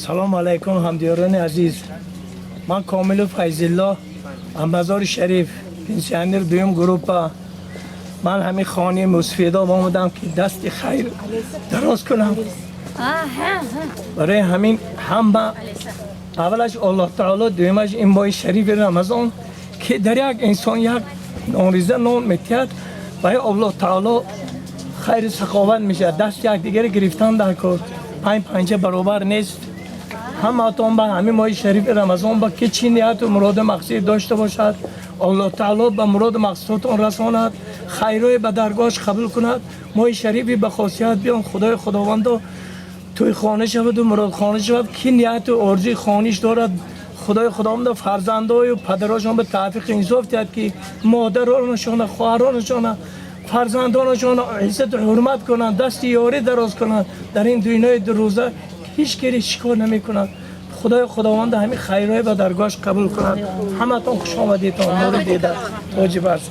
Салом алайкум, ҳамдиёрони азиз. Ман Комилов Файзилло, аз Мазори Шариф, пенсионер дуюм группа. Ман ҳамин хонаи мусфидо омадам, ки дасти хайр дароз кунам. Барои ҳамин ҳама, аввалаш Аллоҳ таоло, дуюмаш ин моҳи шарифи Рамазон, ки дар як инсон як нонриза нон метиҳад ва Аллоҳ таоло хайру саховат мешавад. Даст якдигаре гирифтан дар кор, панҷ панҷа баробар нест. Ҳамаатон ба ҳамин моҳи шарифи Рамазон ба ки чӣ нияту муроду мақсад дошта бошад, Аллоҳ таоло ба муроду мақсудотон расонад, хайрое ба даргоҳаш қабул кунад. Моҳи шарифи ба хосият биён, Худои Худовандо туи хона шаваду муродхона шавад. Ки нияту орзуи хониш дорад, Худои Худовандо фарзандою падарошон ба тавфиқи инсоф диҳад, ки модаронашона, хоҳаронашона, фарзандонашон иззату ҳурмат кунанд, дасти ёрӣ дароз кунанд. Дар ин дунёи дурӯза ҳеҷ кери шикор намекунад. Худои Худованд ҳамин хайрҳое ба даргоҳаш қабул кунад. Ҳаматон хуш омадедтон, нури дида, тоҷи барс.